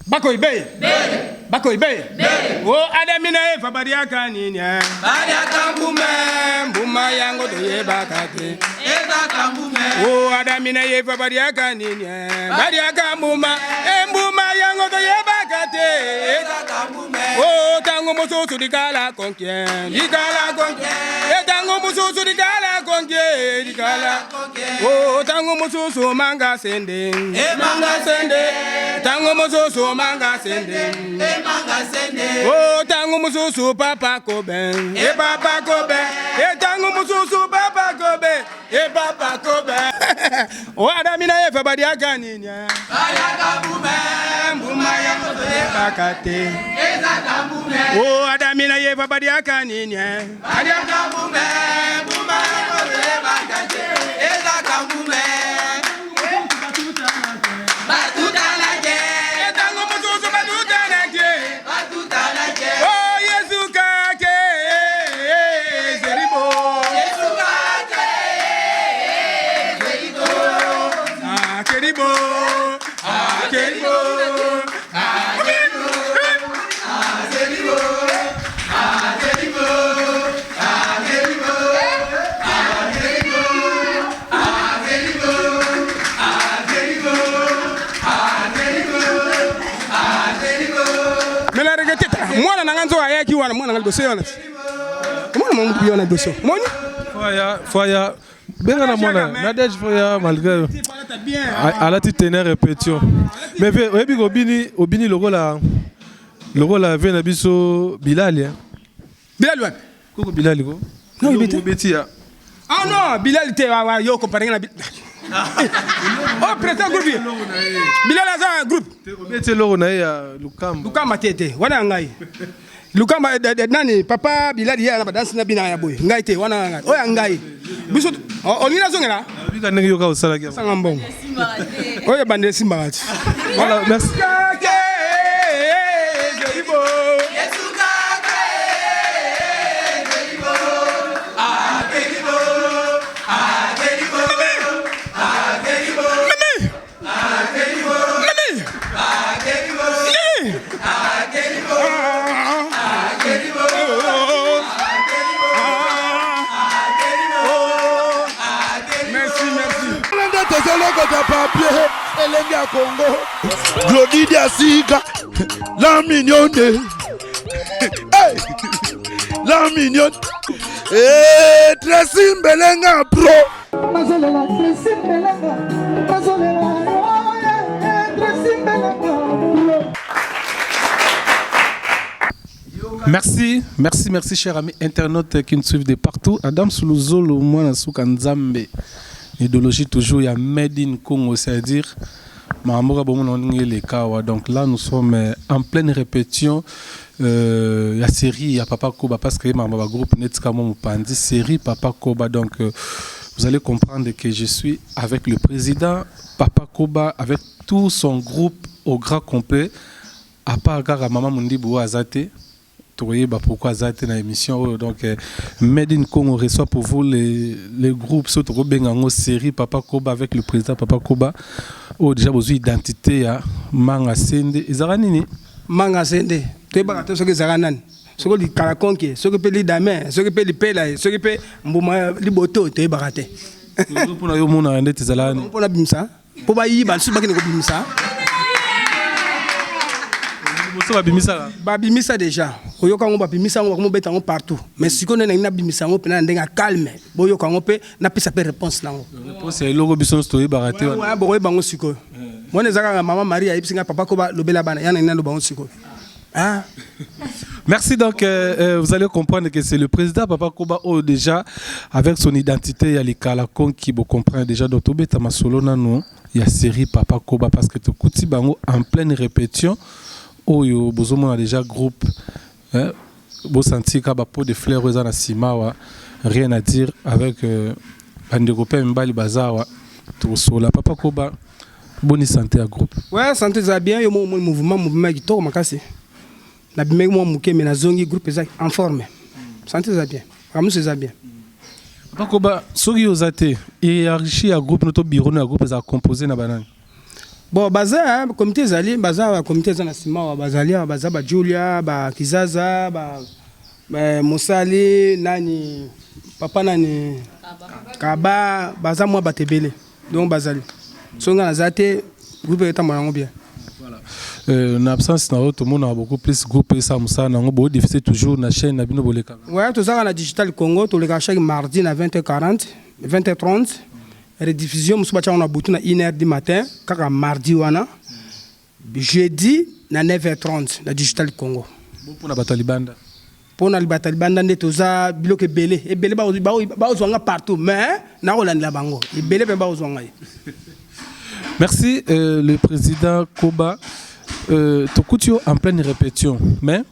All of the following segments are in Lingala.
Bakoy be. Bakoy be. O Adami na Eva baliaka nini? Eh? Baliaka mbume. Mbuma yango toyebaka te. Ezaka mbume. O Adami na Eva baliaka nini? Eh? Baliaka mbuma. E mbuma yango toyebaka te. Ezaka mbume. O tango mosusu likala konkie. Likala konkie. E tango mosusu likala konkie. Likala konkie. O tango mosusu manga sende. E manga sende. Tango mosusu manga sende. E manga sende. O tango mosusu papa kobe. E papa kobe. E tango mosusu papa kobe. E papa kobe. O Adami na Eva baliaka nini? Baliaka mbume. Mbuma yango toyebaka te. Ezaka mbume. O Adami na Eva baliaka nini? Baliaka mbume. Mbuma yango toyebaka te. Ezaka mbume. Batutana te. E tango mosusu batutana te. Batutana te. O Yesu kake. Zeribo. Yesu kake. Zeribo. Ah, keribo. Ah, keribo. Ah, keribo. Ah, Zeribo. Ah, Zeribo. Ah, Zeribo. Ah, Zeribo. Ah, Zeribo. Ah, Zeribo. Ah, Zeribo. Ah, Zeribo. Mais la regretté mwana na nga nzoka ayaki wana mwana nga liboso ye wana mwana mwa mutu ye wana liboso moni Foya, foya. Benga na mwana, Nadège Foya malgré alati teneur répétition. Mais ve oyebi ko obini obini lokola lokola ve na biso Bilal hein. Bilal wapi? Koko Bilal ko. Non, il était. Obeti ya. Ah non, Bilal te wa yo comparé na Oh président groupe. Bilal aza groupe. Obeti eloko na ye ya Lukamba. Lukamba te te, wana ngai. Lukamba nani papa Bilal ye na badansi na bina ya boye. Ngai te wana ngai. Oya ngai. Biso olingi nazongela? Bika ndenge yoka osalaki yango. Sanga mbongo. Oyo bande esimbaka te. Voilà, merci. Yesu kake. Zeribo. Ah, Zeribo. Ah, Zeribo. Ah, Zeribo. Ah, Zeribo. Ah, Zeribo. Ah, Zeribo. Ah, Zeribo. Ah, Zeribo. Ah, Zeribo. Merci, merci. nde tozolokota papier elengi ya Congo Glodi Diasika la mignonne hey! La mignonne hey, Tracy Mbelenga pro Mazolela Tracy Mbelenga Mazolela oh, yeah, yeah, Tracy Mbelenga pro Merci, merci, merci, chers amis internautes qui nous suivent de partout. Adam Suluzolo, mwana suka Nzambe. Idéologie toujours, il y a Made in Congo, c'est-à-dire, Mahamboka Bomo Ndenge Lekawa. Donc là, nous sommes en pleine répétition. Il y a série, il y a Papa Koba, parce que Mahamboka groupe Netka Mopandi, série Papa Koba. Donc, vous allez comprendre que je suis avec le président Papa Koba, avec tout son groupe au grand complet. À part kaka Mama Mundibu aza te, toyeba pourquoi aza te na émission oyo. Donc Made in Congo reçoit pour vous les groupes so tokobenga yango série Papa Koba avec le président Papa Koba oyo déjà bozwi identité ya Manga Sende. Ezalaka nini? Manga Sende toyebaka te soki ezalaka nani, soki likala konke, soki mpe lidame, soki mpe lipela, soki mpe mbuma liboto, toyebaka te. Mpona yo omonaka ndeti ezalaka nini? Mpona bimisa mpo bayiba lisusu bakende kobimisa. Liboso babimisaka. Babimisa déjà, oyoka yango, babimisa yango, bakomobeta yango partout. Mais sikoyo nde nangi nabimisa yango mpena na ndenge ya calme, boyoka yango mpe napesa mpe réponse nango. Réponse ya eloko biso nyonso toyebaka te wana. Ouais, bokoyeba yango sikoyo. Mwana eza kaka mama Marie ayebisi ngai papa ko balobela bana ya nangi naloba yango sikoyo. Ah. Merci. Donc vous allez comprendre que c'est le président Papa Koba oyo déjà avec son identité ya likala konki, bo comprendre déjà. Donc tobeta masolo nano ya série Papa Koba parce que tokuti bango en pleine répétition oyo bozomona déjà groupe hein, bosanti ka ba pot de fleurs oyo eza na nsima awa, rien à dire avec bandeko mpe mibali baza awa tokosola. Papa Koba, boni santé ya groupe? Ouais, santé eza bien. Yo moko omoni mouvement ya kitoko makasi. Nabimaki mwa moke me nazongi, groupe eza en forme, santé eza bien, makambo eza bien. Papa Koba, soki oza te, hiérarchie ya groupe no to bureau no ya groupe ezala composé na banani? Bon, baza comité ezali, baza ba comité eza na nsima awa, bazali awa, baza ba Julia, ba Kizaza, ba Mosali, nani papa nani Kaba, baza mwa bato ebele, donc bazali. Soki ngai naza te, groupe etambola yango bien. Voilà. Na absence na yo, tomonaka beaucoup plus groupe esala mosala na yango. Bodiffuser toujours na chaîne na bino, bolekaka? Ouais, tozalaka na Digital Congo, tolekaka chaque mardi na 20h40, 20h30, rediffusion mosusu batiango na butu na 1h du matin, kaka mardi wana, jeudi na 9h30 na Digital Congo. Mpona bato ya libanda? Mpona bato ya libanda nde toza biloko ebele ebele, baozwa nga partout, mais nakolandela bango ebele mpe baozwa ngai. Merci le président Koba. Tokuti yo en pleine répétition, mais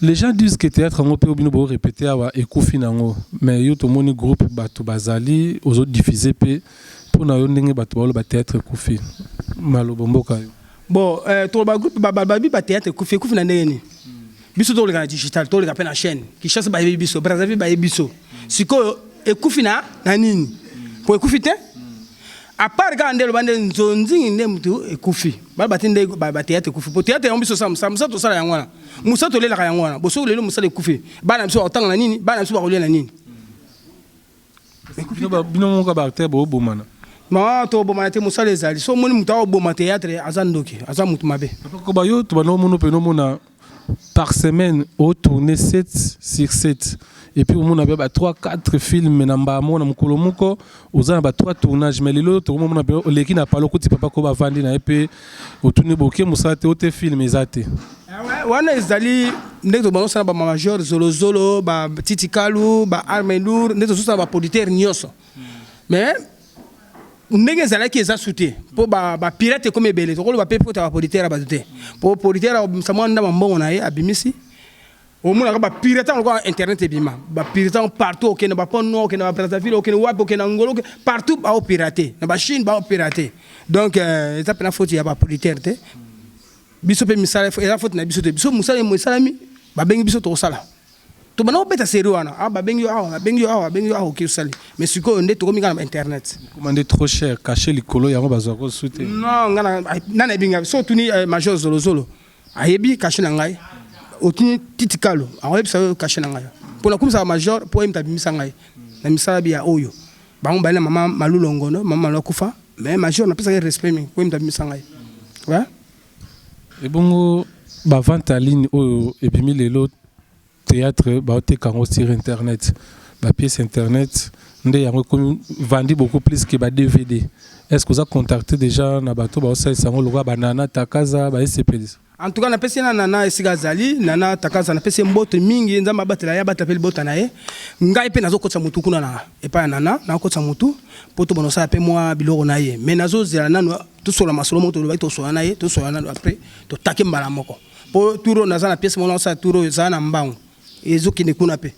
les gens disent que théâtre yango mpe bino borépété awa ekufi nango, mais yo tomoni groupe, bato bazali, ozodiffuser mpe. Mpona yo, ndenge bato baoloba théâtre ekufi, maloba mboka yo? Bon, toloba groupe babi bathéâtre ekufi, ekufi na ndenge nini? Biso toleka na digital, toleka mpe na chaîne Kinshasa, bayebi biso, Brazzaville bayebi biso. Sikoyo ekufi na nini? Po ekufi te, à part kaka nde eloba nde nzonzingi nde mutu ekufi, baloba te nde bathéâtre ekufi. Po théâtre yango biso osala mosala, mosala tosala yango wana, mosala tolelaka yango wana. Bo soki lelo mosala ekufi, bana biso bakotanga na nini? Bana biso bakolia na nini? Bino moko baacteur boobomana. Ma tobomana te, mosala ezali. So omoni moto aoboma théâtre, aza ndoki, aza motu mabe. Koba, yo tobanda omona mpe omona par semaine otourne 7 sur 7, et puis omona mpe ba 3 4 films na mbala moko, na mokolo moko oza na ba 3 tournage. Mais lelo tokomomona mpe oleki na palo, okuti papa ko bavandi na ye mpe otuni boke mosala te, ote film eza te. Wana ezali ndenge tobanda kosala bamajor zolozolo, batitikalu, baarme lourd, nde tozosala baproducteur nyonso. Mais ndenge ezalaki eza su te, mpo bapirate ekomi ebele. Tokoloba mpe pota baproducteur ya bato te, mpo producteur akobimisa mwa ndamba mbongo na ye abimisi, omonaka bapirate yango lokola internet ebima, bapirate yango partout. Okende bapont noir, okende babrazzaville, okende wapi, okende Angola, partout baopirate, na bachine baopirate. Donc eza mpena faute ya baproducteur te. Biso mpe misala eza faute na biso te. Biso mosala esalami, babengi biso, tokosala. Tobanda kobeta série wana, ah, babengi yo awa, babengi yo awa, babengi yo awa, oki osali. Mais sikoyo nde tokomi kaka na internet. Koma nde trop cher, cachet likolo yango bazwaka su te. Non, nga nana yebi ngai. So otuni major zolozolo, ayebi cachet na ngai. Otuni titikalo, akoyebisa yo cachet na ngai. Mpo nakumisaka major, mpo ye moto abimisa ngai na misala bi ya oyo bango bali na mama Malulongono. Mama Malu akufa, mais major napesaka respect mingi, po ye moto abimisa ngai, ouais. Ebongo bavente ya ligne oyo ebimi lelo, théâtre baoteka yango sur internet, bapièce internet nde yango ekomi vandi beaucoup plus que ba DVD. Est ce que oza contacté déjà na bato baosalisa yango lokola banana Takaza, baesepelisa? En tout cas, napesi na nana esika azali, nana Takaza, napesi ye mbote mingi. Nzambe abatela ye, abatela mpe libota na ye. Ngai mpe nazokotisa motu kuna na epai ya nana, nakotisa motu mpo tobanda kosala mpe mwa biloko na ye. Mais nazozela nanu tosola masolo moko tolobaki, tosola na ye, tosola nanu, après totake mbala moko. Mpo tour oyo naza na pièce moko nakosala, tour oyo ezala na mbangu, ezokende kuna mpe.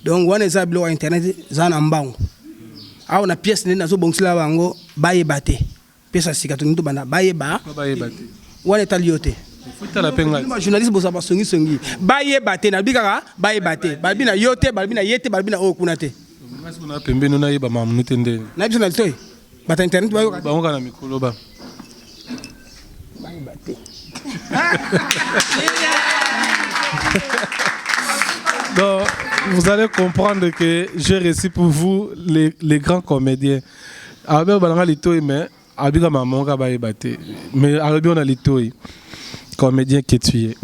Donc wana eza biloko ya internet, eza na mbangu. Awa na pièce nde nazobongisela bango, bayeba te. Pièce ya sika tolingi tobanda, bayeba. Bayeba te? Wana etali yo te. Tala mpe ngai. Bajournaliste bozala basongisongi. Bayeba te, nalobi kaka bayeba te. Balobi na yo te, balobi na ye te, balobi na oyo kuna te. Na pembeni nayeba makambo te ndeni? Na biso na litoi, bato ya internet bayoka. Bango kaka na mikolo ba Bayeba te. Donc, vous allez comprendre que j'ai reçu pour vous les grands comédiens. Albert Balanga litoi, mais abika maman ka bayeba te. Mais alobi on a litoi. Comédien que tu es.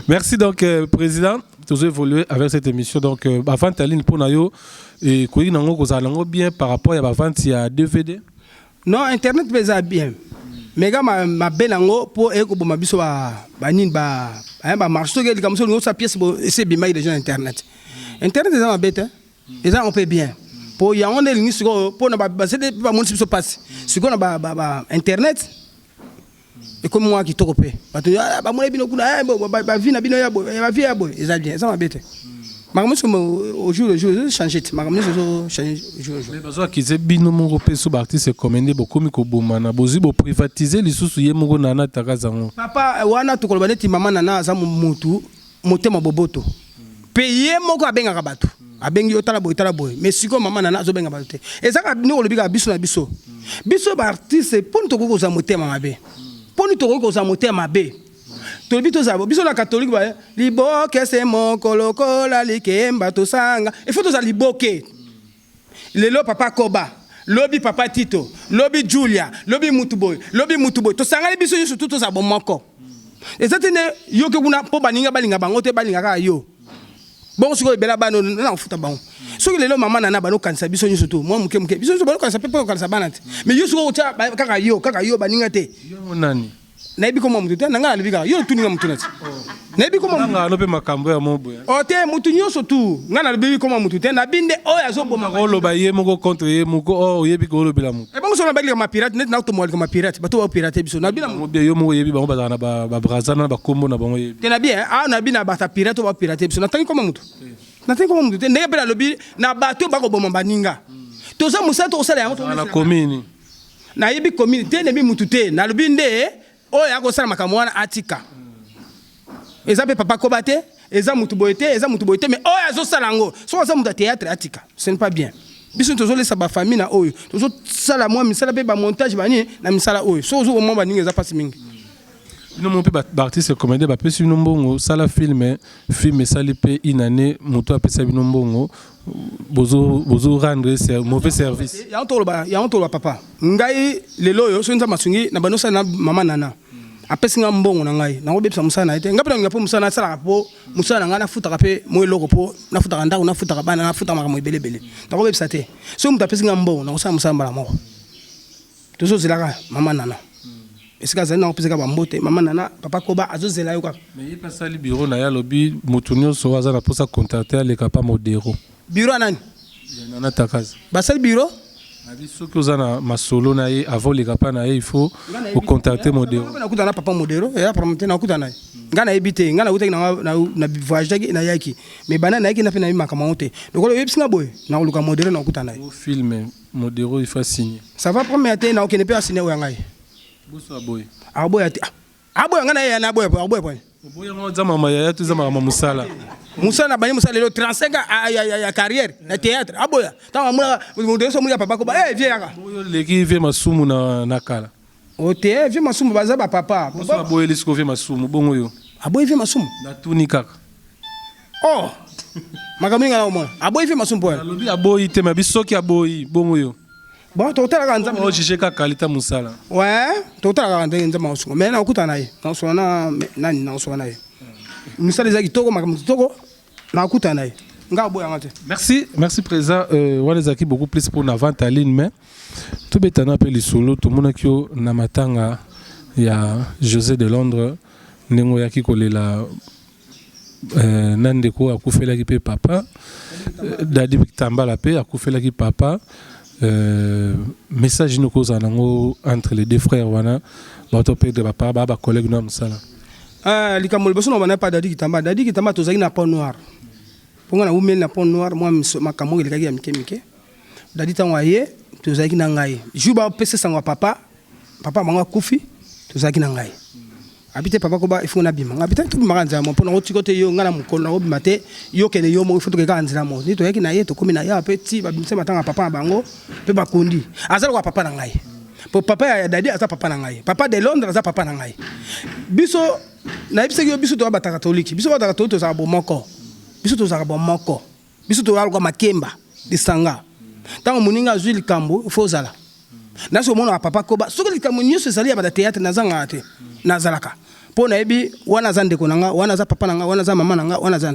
Merci donc président, toujours évoluer avec cette émission. Donc avant ta ligne pour nayo et koyi nango kozala nango bien par rapport ya ba vente ya DVD. Non, internet mpe eza bien, mais ka mabe nango mpo ekoboma biso banini, bamarché. Soki likambo soki olingi osala pièce, esi ebimaki déjà na internet. Internet eza mabe te, eza yango mpe bien, mpo yango nde elingi sikoyo mpona basede mpe bamonisi biso mpasi. Sikoyo na ba internet ekomi mwa kitoko mpe bato bamoni bino kuna, bavie na bino ya boye, bavie ya boye, eza bien, eza mabe te. Makambo nyonso au jour le jour ezochange te, makambo nyonso ezochange jour le jour. Bazo accuser bino moko mpe so baartiste comédien bokomi kobomana, bozwi boprivatize lisusu ye moko Nana Takaza yango. Papa, wana tokoloba neti mama Nana aza motu motema boboto, mpe ye moko abengaka bato. Abengi yo, tala boye, tala boye. Mais sikoyo mama Nana azobenga bato te. Eza kaka ndenge olobi, kaka biso na biso, biso baartiste. Mponi tokoki kozala motema mabe? Mponi tokoki kozala motema mabe? Tolobi tozala biso na katolike ba liboke se moko lokola likemba tosanga. Il faut tozala liboke. Lelo papa Koba, lobi papa Tito, lobi Julia, lobi mutu boye, lobi mutu boye. Tosangani biso nyonso tu, tozala bomoko. Eza te nde yoki kuna mpo baninga balinga bango te, balinga kaka yo. Bongo sikoyo ebela bana na kofuta bango. Soki lelo mama Nana banokanisa biso nyonso tu mwa moke moke, biso nyonso banokanisa mpe mpo kokanisa bana te. Mais yo sikoyo otya kaka yo, kaka yo, baninga te. Yango nani? Nayebi koma motu te. Na ngai nalobi kaka yo otuninga motu na ti. Nayebi koma. Nanga ano mpe makambo ya mo boye. O te, motu nyonso tu. Ngai nalobi koma motu te. Nabi nde oyo azoboma. Oloba ye moko contre ye moko o oyebi koolobela motu. Ebongo soki nabaki likama pirate, neti nakotomoka likama pirate, bato baopirate biso, nabi na Bango bien, yo moko oyebi bango bazalaka na babraza na bakombo na bango, oyebi. Te, nabi awa nabi na bato ya pirate oyo baopirate biso. Natangi koma motu, natangi koma motu te. Ndenge mpe nalobi na bato oyo bakoboma baninga, toza mosala tokosala yango. Na commune. Nayebi commune te, nayebi mutu te. Nalobi nde oyo akosala makambo wana atika. Eza mpe papa Koba te, eza mutu boye te, eza mutu boye te. Mais oyo azosala yango, soki aza mutu ya théâtre, atika. Ce n'est pas bien. Biso tozolesa bafamille na oyo tozosala mwa misala mpe bamontage banini na misala oyo. Soki ozokomwa baninga, eza mpasi mingi. Bino mo mpe baartiste comédien, bapesi bino mbongo, sala film. Film esali mpe une année, moto apesa bino mbongo, bozo rendre mauvais service. Yango toloba, yango toloba papa. Ngai lelo oyo, soki Nzambe asungi na bando osala na mama Nana, apesi nga mbongo na ngai, nakobebisa mosala na ye te. Ngai mpe nalinga mpo mosala nasalaka, mpo mosala na ngai nafutaka mpe mo eloko, mpo nafutaka ndako, nafutaka bana, nafutaka makambo ebelebele. Nakobebisa te. Soki moto apesi nga mbongo, nakosala mosala mbala moko. Tozozelaka mama Nana esika azali, nakopesaka bambote. Mama Nana, papa Koba azozela yo kaka. Mais ye mpe asali bureau na ye, alobi motu nyonso oyo aza na mposa contacte aleka pa Modero. Bureau ya nani? Ya Nana Takazi. Basali bureau? Abi soki oza na masolo na ye, avant oleka pa na ye, il faut ocontacte Modero. Nakuta na papa Modero, eya problème te. Nakuta na ye. Ngai nayebi te. Ngai nakutaki na voyageaki, nayaki. Mais banda nayaki na mpe nayebi makambo yango te. Lokola oyebisi nga boye, nakoluka Modero, nakuta na ye. Film Modero, il faut signer. Ça va, première te, nakokende mpe asine oyo ya ngai. Boso aboye. Aboya te. Aboya ngai na ye na aboya, aboya pone. Oboya yango eza mama yaya to eza makambo mosala? Mosala na bani, mosala lelo 35 ans ya carrière na théâtre, aboya? Ntango amonaka Modero, so amonaka papa Koba, eh vie yaka. Oyo oleki vie Masumu na kala. O te, vie Masumu baza bapapa. Boso aboyeli siko vie Masumu, bongo yo? Aboyi vie Masumu? Natuni kaka. Oh, makambo ninga na omona aboyi vie Masumu mpo Alobi aboyi te, mais bisoki aboyi, bongo yo? Bon, tokotala kaka Nzambe. Ojuge kaka qualité mosala. Ouais, tokotala kaka ndenge Nzambe akosunga. Mais nakokutana na ye, nakosola na nani, nakosola na ye. Mosala eza kitoko, makambo kitoko. Nakokutana na ye, nga aboyanga te. Merci, merci président. Wana ezalaki beaucoup plus pour na vente en ligne, mais tobetana mpe lisolo. Tomonaki yo na matanga ya José de Londres, ndenge oyaki kolela na ndeko oyo akufelaki mpe papa, Dadi Tambala mpe akufelaki papa. Message nini okozala nango entre les deux frères wana bato perdre bapapa, baa bacollègue no ya mosala? Likambo liboso na bana pa Dadi Kitamba. Dadi Kitamba, tozalaki na Pont Noir. Mpo nga nawumeli na Pont Noir, mwa makambo oyo elekaki ya mike mike. Dadi ntango aye, tozalaki na ngai. Jour bapesa sango ya papa, papa bango akufi, tozalaki na ngai. Abi te, papa Koba, ifo nabima. Ngai te, tobimaka nzela moko, mpo nakotika te yo. Ngai na mokolo nakobima te, yo kende yo moko. Ifo tokeka kaka nzela moko. Nde toyaki na ye, tokomi na ye awa mpe ti babimisa matanga ya papa na bango mpe bakundi. Aza lokola papa na ngai, po papa ya Dadi aza papa na ngai, papa de Londres aza papa na ngai. Biso nayebisaki yo, biso toya bata katolike. Biso bata katolike tozalaka bomoko. Biso tozalaka bomoko. Biso toya lokola makemba lisanga. Ntango moninga azwi likambo, fo ozala nasi omonaka papa Koba. Soki likambo nyonso ezali ya bata théâtre, nazangaka te, nazalaka, mpo nayebi wana aza ndeko na nga, wana aza papa na nga, wana aza mama na nga, wana aza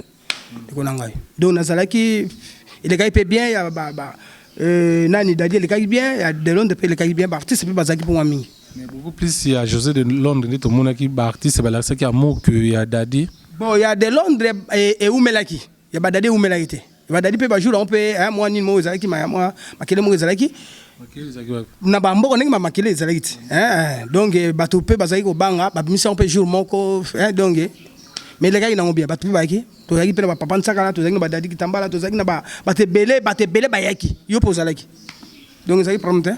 ndeko na ngai. Donc nazalaki, elekaki mpe bien ya ba nani, Dadi elekaki bien, ya de Londres mpe elekaki bien. Baartiste mpe bazalaki mpo mwa mingi. Mais beaucoup plus ya José de Londres nde tomonaki baartiste balakisaki amour que ya Dadi. Bon, ya de Londres eumelaki, ya badadi eumelaki te. Ya badadi mpe bajour yango mpe mwa nini moko ezalaki, mwa makele moko ezalaki na bamboka, ndenge bamakele ezalaki te. Donc bato mpe bazalaki kobanga, babimisi yango mpe jour moko. Donc mais elekaki nango bien. Bato mpe bayaki, tozalaki mpe na bapapa Nsakala, tozalaki na badadi Kitambala, tozalaki na bato ebele, bato ebele bayaki. Yo mpe ozalaki, donc ezalaki problème te.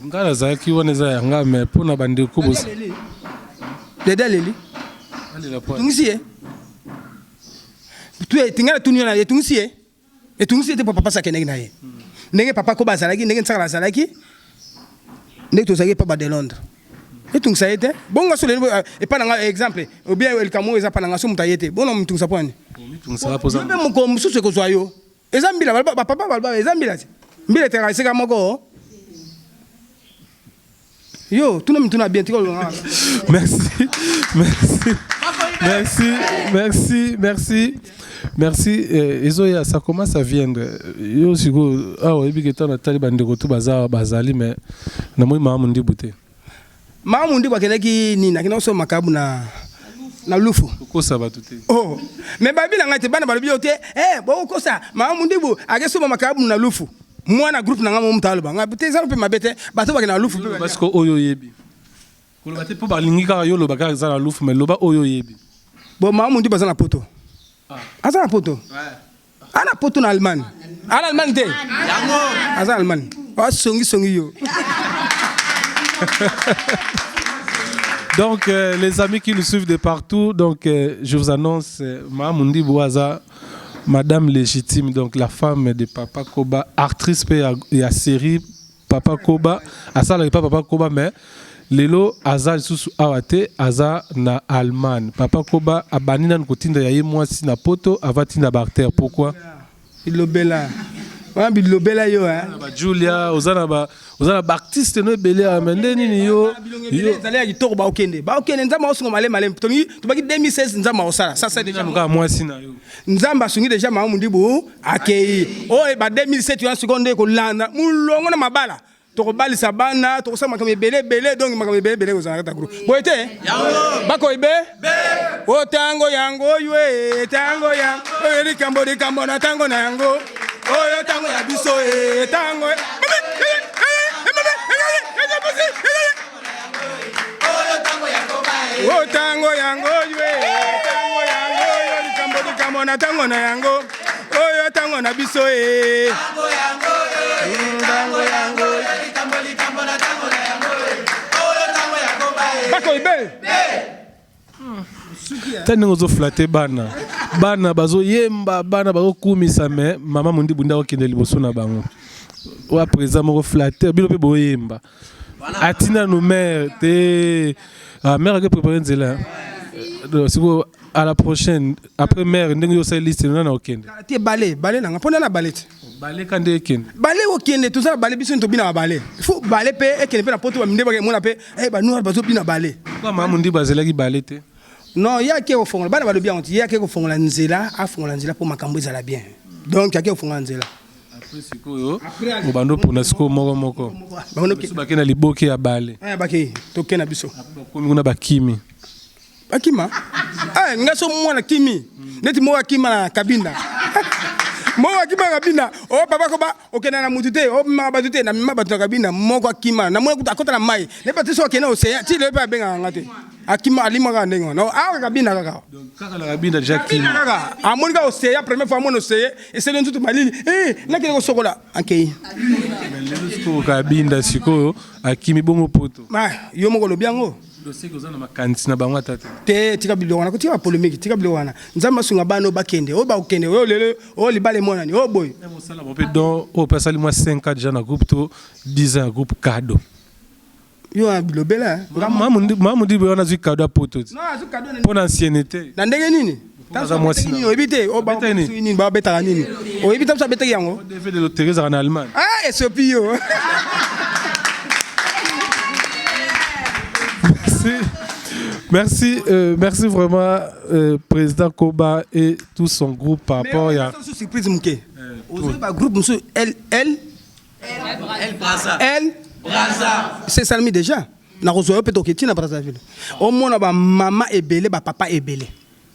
Ngai nazalaki wana, eza ya nga, mais mpo na bandeko Dede aleli, tungisi ye. Tinga natuni yo na ye, tungisi ye. Etungisi ye te mpo papa asi akendeki na ye. Ndenge papa Koba azalaki, ndenge Nsakala azalaki, ndenge tozalaki epa ba de Londres. Etungisa ye te. Bongo nga soki lelo epa na nga exemple ou bien likambo oyo eza epa na nga soki moto aye te, bongo na mitungisa mpo na nini? Omitungisaka mpo oza Yo mpe mokolo mosusu ekozwa yo. Eza mbila, baloba ba papa baloba eza mbila te. Mbila etelaka esika moko. Yo, tuna mituna bien, tika olonga. Merci. Merci. Merci, merci, merci. Merci. Eh, ezoya, ça commence à viendre. Yo siko awa oyebi ke ntango natali bandeko tu baza bazali mais namoni mama Mundibu te. Mama Mundibu akendaki nini? Akendaki kosomba makabu na na lufu. Kokosa bato te. Oh, mais babi na ngai te bana balobi yo te, eh bokokosa mama Mundibu akesomba makabu na lufu. Mwana groupe na ngai mo moto aloba ngai te eza mpe mabe te bato bakenda na lufu mpe Loba sikoyo oyo oyebi. Koloba te mpo balingi kaka yo oloba kaka eza na lufu mais loba oyo oyebi. Bon mama Mundibu aza na poto. Aza na poto. Ana poto na Allemagne. Ana Allemagne te. Aza na Allemagne. Asongi songi yo. Donc, euh, les amis qui nous suivent de partout, donc, euh, je vous annonce, euh, Mama Mundibu aza, Madame légitime, donc la femme de Papa Koba, actrice pe ya, ya série Papa Koba, asalaki pa Papa Koba, mais lelo aza lisusu awa te, aza na Allemagne. Papa Koba abandi nanu kotinda ya ye mwasi na poto, avant atinda ba acteurs. Pourquoi? Bilobela. Wana bilobela yo hein. Ba Julia, oza na ba oza na ba artiste no ebele awa, mais nde nini yo yo ezali ya kitoko baokende baokende nzambe aosunga malemi malemi tolingi tobaki 2016 nzambe aosala ça c'est déjà kaka mwasi na yo nzambe asungi déjà mama Mundibu akei oyo ba 2007 wana sikoyo nde kolanda molongo na mabala tokobalisa bana tokosala makambo ebele ebele donc makambo ebele ebele kozala na kati ya groupe boye te bakoyi be o tango yango oyo e tango yango oyo likambo likambo na tango na yango oyo tango ya biso e tango o tango yango oyo e tango yango oyo likambo likambo na tango na yango oyo tango na biso e tango yango tango yango likambo likambo na tango na yango oyo tango ya koba e bakoyi be ta ndenge ozoflate bana bana bazoyemba bana bazokumisa me mama Mundibu nde akokende liboso na bango oya président moko flatter bino mpe boyemba atina no mare te ah, mare ake prépare nzela sikoyo à la prochaine après mare ndenge yo osali liste nana okende te bale bale nanga mpona na bale te bale ka nde ekende bale okende toza na bale biso tobinaka bale faut bale mpe ekende mpe na poto baminde bakemona mpe eh, banoir bazobina bale kwa mama Mundibu azelaki bale te non ye ake kofongola bana balobi yango ti ye ake kofongola nzela afongola nzela mpo makambo ezala bien donc ake kofongola nzela après sikoyo obanda opona sikoyo moko moko biso bake na liboke ya bale bakei toke na biso bakomi kuna bakimi bakima eh, nga so mwana kimi neti moko akima na kabinda moko akima na kabinda o oh, papa koba okenda na mutu te omemaka bato te namema bato na kabinda moko akima namona kutu akota na mai nayeba te so akenda oseya ti lelo mpe abengaka nga te akima alima kaka ndenge wana awa kabinda kaka kaka na kabinda deja kima kaka amoni kaka oseya première fois amoni oseye eseli nzutu malili eh, nakende kosokola akei lelo sikoyo kabinda sikoyo akimi bongo poto yo moko olobi yango Dossier oza na makanisi na bango ata te. Te tika biloko wana, tika ba polemique, tika biloko wana. Nzambe asunga bana oyo bakende, oyo bakokende, oyo lelo, oyo libala emonani, oyo boye. Mosala bo pe don oyo pe asali mwa 5 ans déjà na groupe to 10 ans ya groupe cadeau. Yo wana bilobela. Mamu Mundibu wana azwi cadeau ya poto ti. Non, azwi cadeau na Mpo na ancienneté. Na ndenge nini? Aza mwasi na. Oyebi te, oyo ba nini, ba betaka nini? Oyebi te biso abetaki yango? DV de loterie ezalaka na Allemagne. Ah, esopi yo. Merci. Merci, euh, merci vraiment, euh, Président Koba et tout son groupe par rapport à. Surprise, Mouké. Ba groupe, monsieur L, L, L, Braza. L, Braza. C'est salmi déjà. nakozwa yo mpe toketi na Brazzaville omona bamama ebele bapapa ebele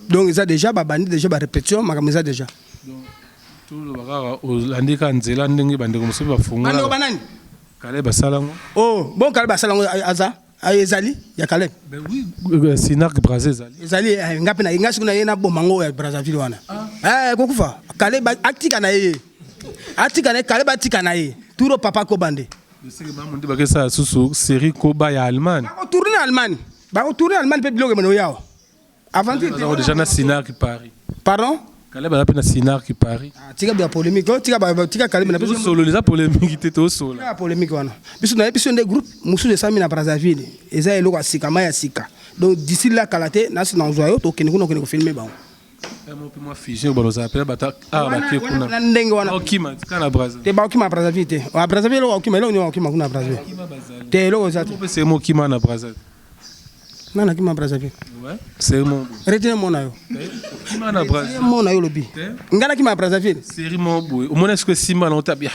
donc eza déjà babandi déjà barépétition makambo eza déjà toloba kaka olandi kaka nzela ndenge bandeko mosusu bafungola bandeko banani Caleb asala yango oh bon Caleb asala yango aza ezali ya Caleb ben oui euh, Sinac Brazza ezali ezali eh, nga mpe na nga sikoyo na ye naboma yango ya Brazzaville wana ah. eh, kokufa Caleb atika na ye atika na ye Caleb atika na ye turo papa kobande Seke mamu nde bakesala susu série Koba ya Allemagne bakotourne na Allemagne bakotourne na Allemagne mpe biloko emene oyawa aventure déjà na Sinac Paris pardon. Caleb aza mpe na Sinark Paris. Ah, tika ba polémique oh, tika ba tika Caleb na biso. Solo eza polémique te tosola. Tika polémique wana. Biso na biso nde groupe mususu esami na Brazzaville. Eza eloko ya sika mai ya sika. Donc d'ici là kala te nasi na nzwa yo tokende kuna okende ko filmer bango. Mo pe mwa fusion baloza pe bata ah ba ke kuna. Na ndenge wana. Okima tika na Brazza. Te ba okima Brazzaville te. Wa Brazzaville eloko okima eloko nini okima kuna Brazzaville. Te eloko eza te. Mo pe c'est mo kima na Brazza. Nani akima Brazzaville? Ouais, c'est mon. Retenez mon na yo. Kima na Brazzaville. Mon na yo lobi. Nga nakima Brazzaville. Série mo boye. Omona est-ce que Simba na otabia.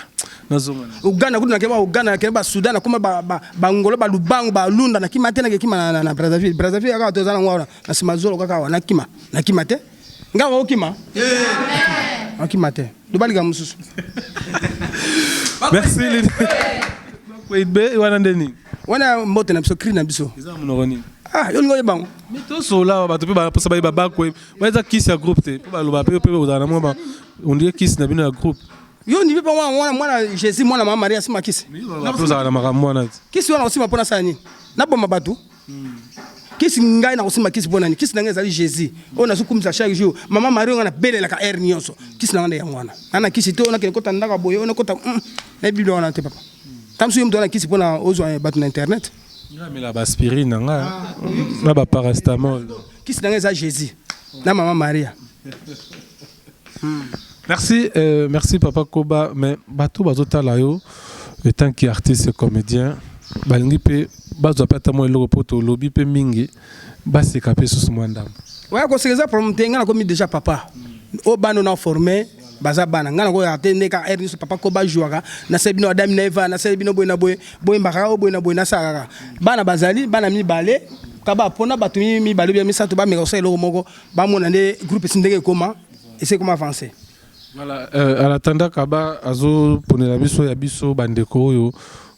Nazonga na. Uganda kutu nakeba Uganda nakeba ba Soudan nakoma ba ba ba Angola ba Lubango ba Lunda nakima te nakekima na, na, na Brazzaville. Brazzaville kaka tozala ngo wana na sima zolo kaka wana nakima. Nakima te. Nga okima? Eh. Okima te. Lobalika mususu. Merci Lydie. Kwebe wana nde nini? Wana mbote na biso cri na biso. Eza monoko nini? Ah, yo lingo yebango. Mais tosola bato pe ba posa bayeba bakwe. Wana eza kisi ya groupe te. Po baloba pe pe ozala na mwa ba on dirait kisi na bino ya groupe. Yo ndimi pa mwana mwana mwana Jésus mwana mama Maria sima kisi. Bato ozala na makambo wana te. Kisi wana osima pona sala nini? Naboma bato. Kisi ngai nakosimba kisi mpo nani? Kisi na ngai ezali Jesus oyo nazokumisa chaque jour. Mama Marie oyo ngai nabelelaka heure nyonso. Kisi na ngai nde yango wana. Ngai na kisi te oyo nakende kota ndako ya boye oyo nakota mm, nayebi biloko wana te papa. Ntango mosusu yo moto wana kisi mpo na ozwa bato na internet. Ngai namela ba aspirine na ngai na ba paracétamol. Kisi na ngai eza Jesus na mama Maria. Merci, euh, merci papa Koba, mais bato bazotala yo en tant qu'artiste comédien, balingi pe bazwa pe ata mwa eloko po tolobi pe mingi baseka pe susu mwa ndambo. Ouais, koseka eza problème te, ngai nakomi déjà papa. Oyo bana na former baza bana ngai nakoyaka te nde kaka heure nyonso papa Koba jouaka nasali bino Adam na Eva nasali bino boye na boye boyembaka kaka boye na boye nasala kaka bana bazali bana mibale kaba mpona bato mibale bia misato bameka kosala eloko moko bamona nde groupe esi ndenge ekoma esi ekoma avance. Voilà, euh, en attendant Kaba azo ponela biso ya biso bandeko oyo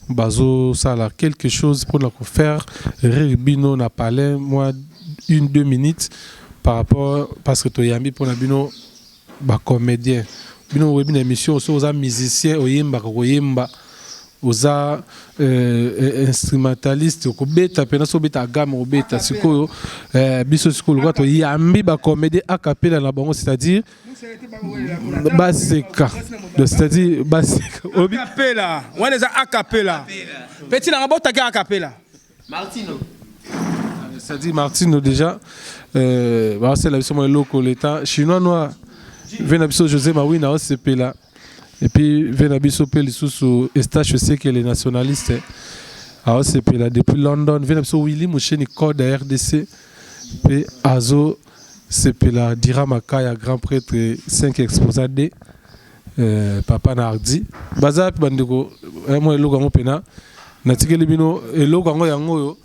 bazo sala quelque chose pour na ko faire rire bino na palais moi une deux minutes par rapport parce que toyambi pona bino ba comédien bino oyebi na émission so oza musicien oyembaka koyemba Oza instrumentaliste okobeta pena soki obeta gamme okobeta sikoyo biso sikoyo lokola toyambi ba comedien acapella na bango c'est à dire baseka c'est à dire baseka olobi acapella wana eza acapella petit nanga botaki acapella Martino c'est à dire Martino déjà euh, basela biso mwa eloko leta chinois noir ve na biso José Mawina osepela Et puis ve na biso pe lisusu Eustache Sekele nationaliste aosepela depuis London ve na biso Willy Musheni code ya RDC pe azo sepela Dira Makaya grand prêtre 5 exposant D euh, papa na Hardy baza wapi bandeko eh, mwa eloko yango pena natikeli bino eloko yango yango oyo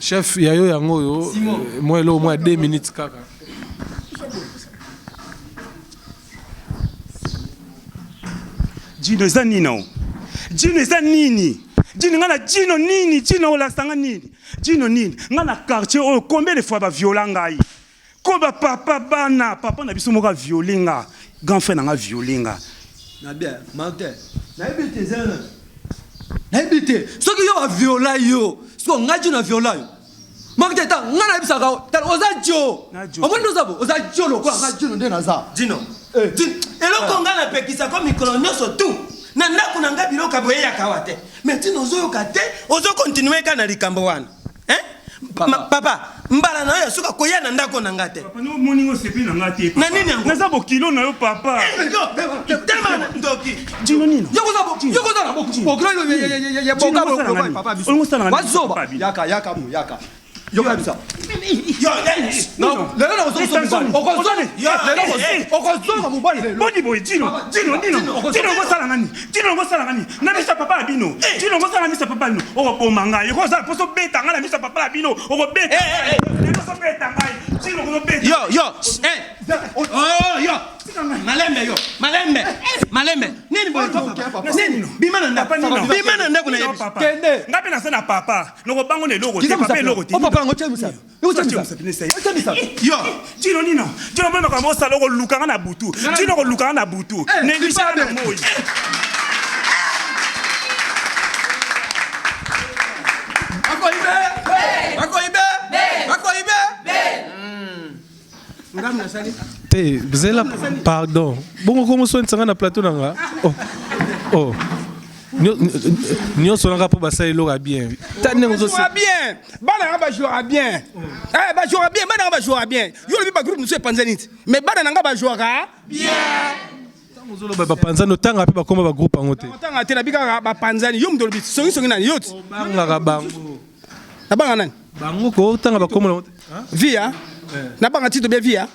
chef ya yo yango oyo eh, mwa eloko mwa 2 minutes kaka Djino eza nini nao? Djino eza nini? Djino nga na Djino nini? Djino olakisa nga nini? Djino nini? Nga na quartier oyo combien de fois ba viola ngai? Ko ba papa bana, papa na biso moko a viole nga, grand frère na nga viole nga. Na bien, Martin. Nayebi te eza nani? Nayebi te. Soki yo ba viola yo, siko nga Djino na viola yo. Martin ta nga nayebisaka yo, tala oza djo. Omoni nde oza bo, oza djo lokola nga Djino nde naza. Djino. Eh. Djino. Eloko nga napekisa ko mikolo nyonso tout na ndako na nga biloko ya boye eyaka awa te. Mais Djino ozoyoka te, ozo continuer kaka na likambo wana. Hein? Papa. Papa, mbala na yo ya suka koya na ndako na nga te. Papa, no moni ngo sepeli na nga te. Na nini yango? Naza bokilo na yo papa. Eh, yo, telema na ndoki. Djino nini? Yo koza bo, yo koza na bo, bokilo yo ya boka bo papa biso. Wazoba. Yaka yaka mu yaka. Yoka bisa. Yo, no, lelo na kozonga mobali. Okozonga. Lelo okozonga mobali lelo. Boni boye Djino, Djino nino. Djino okosala nga nini? Djino okosala nga nini? Na miso ya papa na bino. Djino okosala na miso ya papa na bino. Okoboma ngai. Okozala poso beta ngai na miso ya papa na bino. Okobeta. Lelo ozobeta ngai. Djino okozobeta. Yo, yo. Eh. Oh, yo. Malembe yo. Malembe. Malembe. Nini boye ko papa? Nini? Bima na ndako. Bima na ndako na yebi. Kende. Ngai pe naza na papa. Nokobango na eloko te. Papa eloko te. O papa yango tia misapi. Yo, Djino nino, Djino mpe makambo osala okoluka nga na butu. Djino okoluka nga na butu. Neglige nga na moi. Te, zela, pardon. Bongo komo soinisa nga na plateau na nga. Oh. Oh. Nyonso nanga mpo basala eloko ya bien. Ta ndenge ozo bien. Bana nga ba jouera bien. Eh ba jouera bien, bana nga ba jouera bien. Yo lobi ba groupe mosusu epanzani ti. Mais bana na nga ba jouera bien. Ntango ozoloba bapanzani, otanga mpe bakoma bagroupe yango te. Otanga te, nabi kaka bapanzani. Yo moto olobi songi songi nani yo ti. Obangaka bango. Nabanga nani? Bango ko otanga bakoma yango te. Via. Nabanga Tito bien via.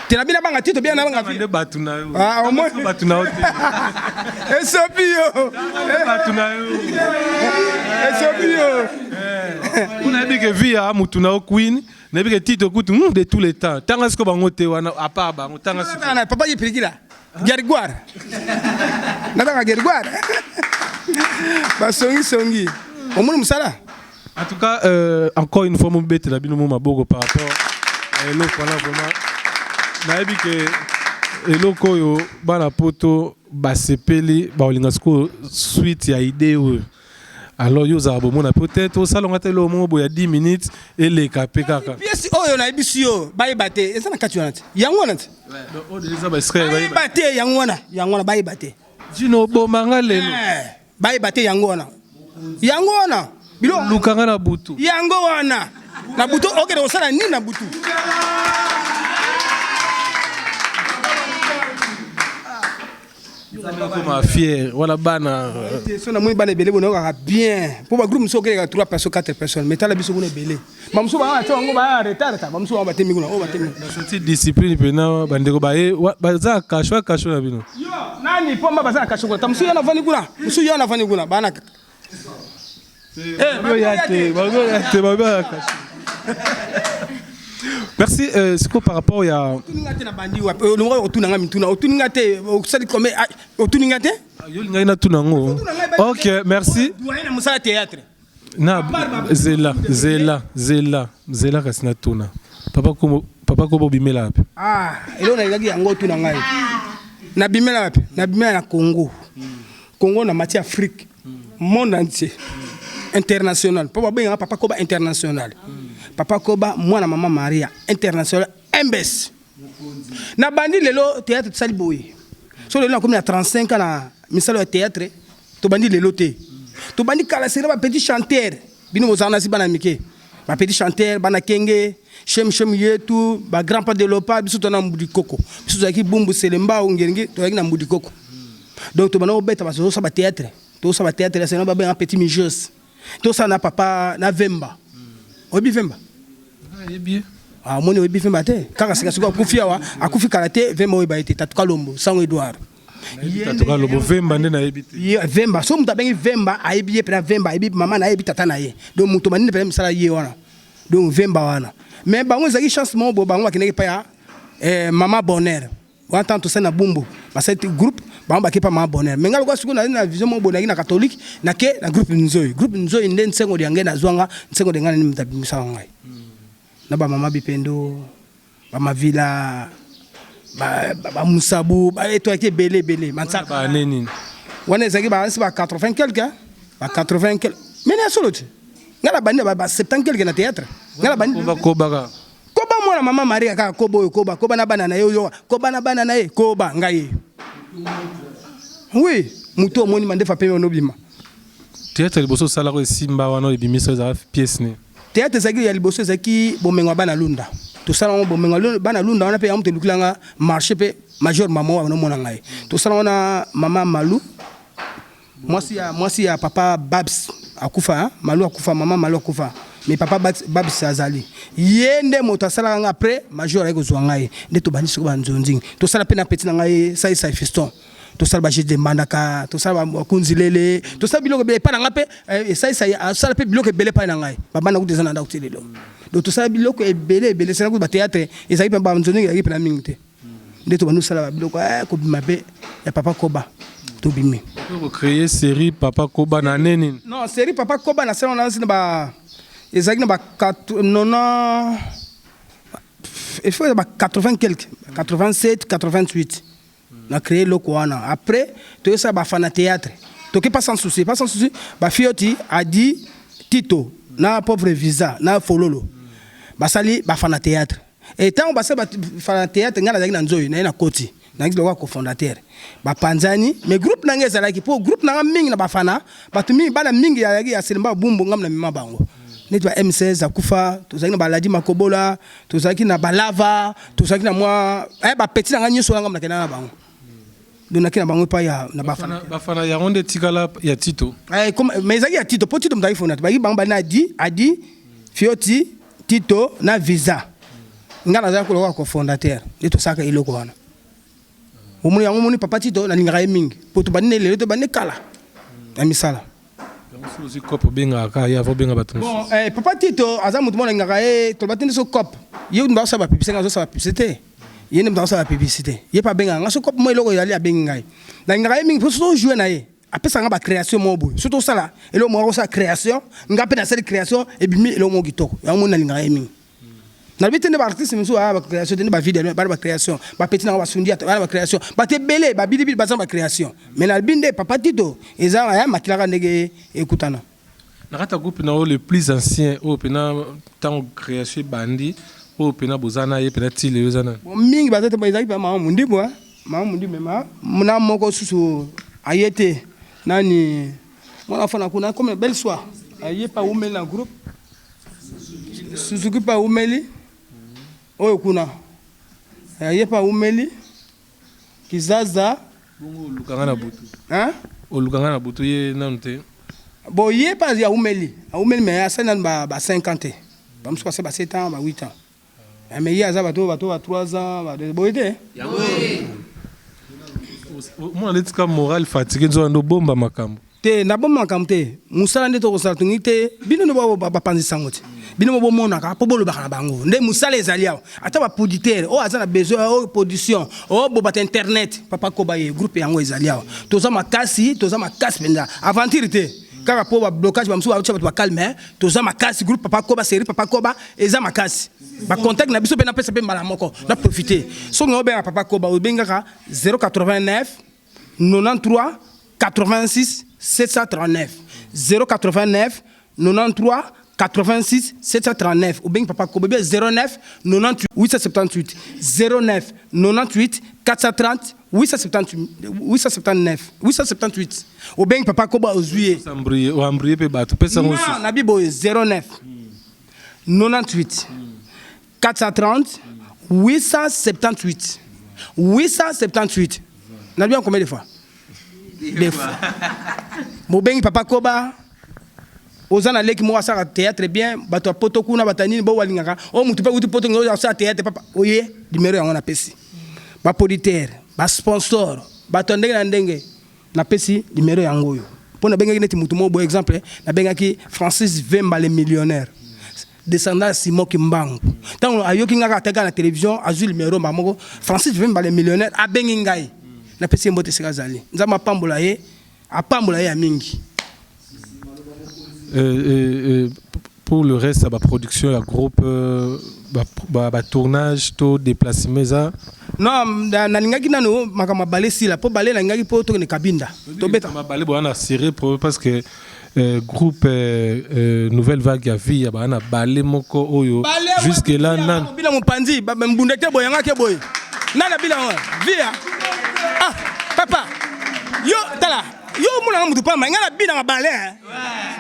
Te nabi nabanga Tito bien nabanga via. Nde bato na yo. Ah, au moins bato na yo te. Esopi yo. Bato na yo. Esopi yo. Kuna yebi ke via mutu na yo queen. Nayebi ke Tito kutu de tous les temps. Tanga siko bango te wana à part bango tanga siko. Na papa ye pirikila. Gergoire. Natanga Gergoire. Basongi songi. Omoni musala. En tout cas, encore une fois, mon bête la bino maboko par rapport à eloko wana vraiment. Nayebi ke eloko oyo bana poto basepeli baolinga sikoyo suite ya idée oyo. Alors yo ozala bomona peut-être osalonga te eloko moko boye ya 10 minutes eleka mpe kaka. Pièce oyo nayebisi yo bayeba te eza na kati wana te. Yango wana te. Oyo eza ba extrait bayeba te yango wana, yango wana bayeba te. Djino oboma nga lelo. Bayeba te yango wana. Yango wana. Bilo lukanga na butu. Yango wana. Na butu okende kosala nini na butu? Koma fier wana bana. So namoni bana ebele boye nayokaka bien mpo bagroupe mosusu okeleka 3 personnes 4 personnes mais tala biso kuna ebele bamosusu baa tia bango baya retard ta bamosusu bango batemi kuna oyo batemi Soti discipline mpena bandeko baye baza kasho ya kasho na bino. Yo nani pomba baza na kasho kuna ta mosusu yo navandi kuna mosusu yo navandi kuna bana Bagoya te, bagoya te, bagoya kasho. Merci siko par rapport ya otuninga te na bandi wapi olongo otuna nga mituna otuninga te osali combien otuninga te yo lingaki natuna yango. Ok, merci. Doyen na mosala théâtre. Na zela zela zela zela kasi natuna. Papa komo papa kobo bimela wapi? Ah, eloko nalingaki yango otuna ngai. Nabimela wapi? Nabimela na Congo. Congo na mati Afrique, monde entier. International. Papa benga Papa Koba international. Papa Koba mwana mama Maria international MBS. Na bandi lelo théâtre tsali boye. So lelo nakomi na 35 ans na misalo ya théâtre, to bandi lelo te. To bandi kala sera ba petit chanteur. Bino bozala na si bana mike. Ba petit chanteur bana kenge, shem shem yetu, ba grand pas de lopa biso to na mbudi koko. Biso tozalaki bumbu selemba ngenge tozalaki na mbudi koko. Donc to bana obeta ba so ba théâtre. To sa ba théâtre c'est na ba benga petit mijos. To sa na papa na Vemba. Oyebi Vemba? Oyebi. Ah moni oyebi Vemba te. Kaka sika sika akufi awa, akufi kala te Vemba oyebi te. Tatuka Lombo, Sango Edouard. Tatuka Lombo Vemba nde nayebi te. Ye Vemba, so mutu abengi Vemba ayebi ye pena Vemba, ayebi mama na ayebi tata na ye. Donc mutu banini pena misala ye wana. Donc Vemba wana. Mais bango ezalaki chance moko bo bango bakendaki pa ya mama Bonheur. Wana tango tosali na Bumbu, basali groupe, bango bake pa mama Bonheur. Mais nga lokola sikoyo nazali na vision moko boye nayaki na catholique, nake na groupe Nzoyi. Groupe Nzoyi nde Nsengo Diange nazwa nga, Nsengo Diange nde moto abimisaka ngai. Na ba mama Bipendo, ba Mavila, ba Musabu, ba etoyaki ebele ebele. Mansaka. Ba année nini? Wana ezalaki ba ba 80 quelque, hein? Ba 80 quelque. Mais na solo te. Nga na bandi na ba 70 quelque na théâtre. Nga na bandi. Koba koba. Koba mwana mama Maria kaka koba oyo koba koba na bana na ye oyo koba na bana na ye koba ngai. Oui, mutu omoni mandefa pembe onobima. Théâtre liboso osalaka esimba wana ebimisa ezalaka pièce nini? Théâtre ezalaki ya liboso ezalaki bomengo ya bana Lunda. Tosala yango bomengo ya bana Lunda wana pe yango moto elukilanga marché pe major mama wana omona ngai. Tosala wana mama Malu mwasi ya papa Babs akufa, hein? Malu akufa, mama Malu akufa. Mais papa Babs azali. Ye nde moto asalaka nga après major ayaki kozwa ngai. Nde tobandi sikoyo ba nzonzing. Tosala pe na petit na ngai Sai Sai Fiston. Tosala ba jeu de mbandaka, tosala ba kunzi lele, tosala biloko ebele epai na ngai pe Sai Sai asala pe biloko ebele epai na ngai. Ba banda kutu eza na ndako ti lelo. Donc tosala biloko ebele ebele, sala kutu ba théâtre ezalaki pe ba nzonzing ezalaki pe na mingi te. Nde tobandi kosala ba biloko kobima pe ya Papa Koba tobimi. Ko créer série Papa Koba na année nini? Non, série Papa Koba na sala na ba ezalaki na ba 90 il faut ba 80 quelque, 87, 88. Na créer loko wana. Après toyesa ba fana théâtre. Toke pas sans souci, pas sans souci. Ba fioti a dit Tito na pauvre visa na fololo. Basali ba fana théâtre. E ntango basala bafana théâtre, ngai nazalaki na nzoyi naye na koti, nazalaki lokola cofondateur. Bapanzani, mais groupe na ngai ezalaki, mpo groupe na ngai mingi na bafana, bato mingi, bana mingi yazalaki ya Selemba Bumbu. Ngai na mema bango neti ba M16 akufa, tozalaki na baladi makobola, tozalaki na balava, tozalaki na mwa bapeti na ngai nyonso wana. Ngai nakenda na bango, donc naki na bango epai ya na bafana. Bafana yango nde etikala ya Tito? Mais ezalaki ya Tito, mpo Tito moto azalaki fondateur. Bayaki bango bali na Adi, Adi Fioti, Tito na Visa. Ngai nazalaki lokola cofondateur, nde tosalaka eloko wana. Omoni yango, omoni papa Tito, nalingaka ye mingi, po tobandi ne lelo, tobandi kala na misala. Yango soki ozwi cope, obengaka kaka ye avant obenga bato mosusu? Bon, papa Tito aza motu moko nalingaka ye. Toloba te nde so cope, ye moto azosala bapublicité, ngai azosala bapublicité te, ye nde moto azosala bapublicité. Ye mpe abengaka ngai so cope mo eloko ezali, abengi ngai. Nalingaka ye mingi mpo so tojoue na ye, apesaka nga bacréation moko boye. So tosala eloko moko, akosala création, nga mpe nasali création, ebimi eloko moko kitoko. Yango moni nalingaka ye mingi. Nalobi te nde baartiste mosusu aya bacréation te, nde bavide bana bacréation, bapeti nango, basundi ata bana bacréation, bato ebele babilibili baza na bacréation. Mais nalobi nde papa Tito eza aya makilaka ndenge ekutana. Na kati ya groupe na oyo, le plus ancien oyo mpena ntango création ebandi, oyo mpena boza na ye mpena ti lelo, eza nani? Bon, mingi baza te. Ezalaki mpe mama Mundibu, mama Mundibu mema na moko susu aye te. Nani mwana afana kuna comme belle soir, aye mpe awumeli na groupe. Suzuki mpe awumeli, oyo kuna aye mpe awumeli, Kizaza. Bongo olukanga na butu? Hein? Olukanga na butu, ye nanu te? Bon, ye mpe awumeli, awumeli, mais asali nanu ba 5 ans te. Bamosusu basali ba 7 ans, ba 8 ans. Mais ye aza bato ba 3 ans boye te. Omona neti ka moral fatigué, nzoka nde obomba makambo. Te, nabomba makambo te. Mosala nde tokosala, tongi te. Bino nde bapanzisa yango te, bino mo bomonaka mpo bolobaka na bango nde mosala ezali awa. Ata baproducteur oyo aza na besoin oyo production oyo bobata internet, papa koba ye groupe yango ezali awa. Toza makasi, toza makasi mpenza, aventure te kaka mpo bablocage bamosusu batia bato bacalme. Toza makasi, groupe Papa Koba, série Papa Koba eza makasi. Bacontact na biso mpe napesa mpe mbala moko na profite. Soki nga obenga Papa Koba, obengaka 089 93 86 739, 089 93 86 739. Obengi Papa Koba bien 09 98 878, 09 98 430 878, 879, 878. Obengi Papa Koba, ozwi ye. Oambrie mpe bato, pesa yango. Non, nabi boye: 09 98 430 878, 878. Nabi combien de fois? Deux fois. Bobengi Papa Koba. Oza na leki moko asalaka théâtre bien, bato ya poto kuna, bato ya nini bo balingaka oyo, motu mpe uti poto oyo asala théâtre, papa oye, numéro yango napesi. Baproducteur, basponsor, bato ya ndenge na ndenge, napesi numéro yango oyo mpo nabengaki neti motu moko boye. Exemple, nabengaki Francis Vemba, le millionnaire, descendant ya Simon Kimbangu. Ntango ayoki ngai kaka ataka na télévision, azwi numéro mba moko. Francis Vemba, le millionnaire, abengi ngai, napesi ye mbote esika azali. Nzambe apambola ye, apambola ye ya mingi. Pour le reste ya baproduction ya groupe, batournage to déplacement eza? Non, nalingaki nano makambo ya bale esila, mpo bale nalingaki mpo tokende Kabinda tobeta. Mabale boya na sérieux, parce que groupe Nouvelle Vague ya Vie ya baa na bale moko oyo jusque là nan. Bina mopanzi mbunda te boye, yangaki boye nana bila yango via. Ah papa, yo tala, yo omonaka mutu pamba. Ngai nabinaka bale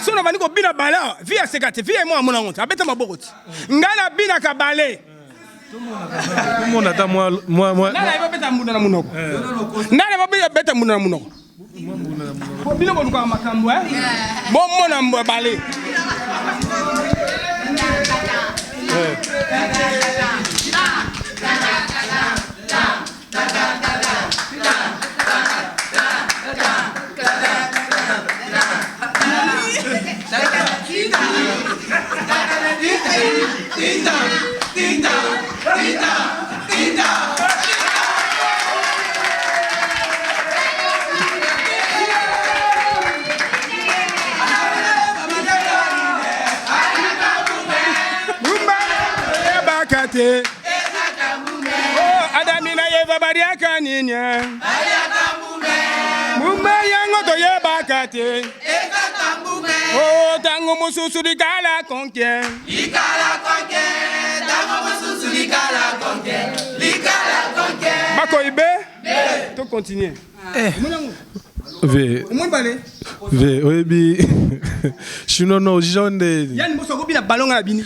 so nabandi kobina bale awa, vi aseka te, vi ye mo amona yango te, abeta maboko te. Ngai nabinaka bale. Tomona ata mwa mwa. Nani ayeba beta mbunda na monoko? Nani ayeba beta mbunda na monoko? Po bino bolukaka makambo, bomona mbwa bale. Rumba ebaka te. Oh, Adami na Eva baliaka nini? Mbuma yango toyebaka te. Oh, ntango mosusu likala konke. Ezocontinue. Ve Omoni bale. Ve oyebi chinois no jean nde Yani moso akobina ballon nga na bini.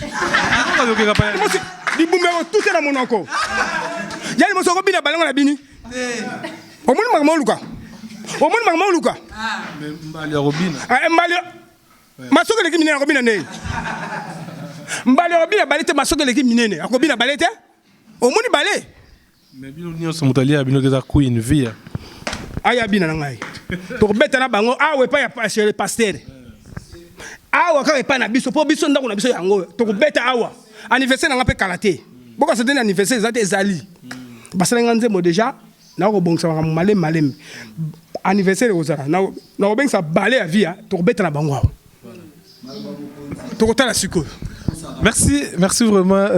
Mosi libumu yango tute na monoko. Yani moso akobina ballon nga na bini. Omoni makambo oluka. Omoni makambo oluka. Mbali ya kobina. Ah, mbali masoko eleki minene akobina ndenge. Mbali akobina bale te, masoko eleki minene akobina bale te. Omoni bale. Mais bino nyonso moto alia bino eza Queen Via. Aya bina na ngai. Tokobeta na bango awa epai ya chez le pasteur. Awa kaka epai na biso, mpo biso ndako na biso yango tokobeta awa. Anniversaire na nga mpe kala te. Bokasa te na anniversaire eza te, ezali. Basala nga nzembo déjà, nakobongisa makambo malembe malembe. Anniversaire ekozala, nakobengisa bale ya Via, tokobeta na bango awa. Tokotala sikoyo. Merci, merci vraiment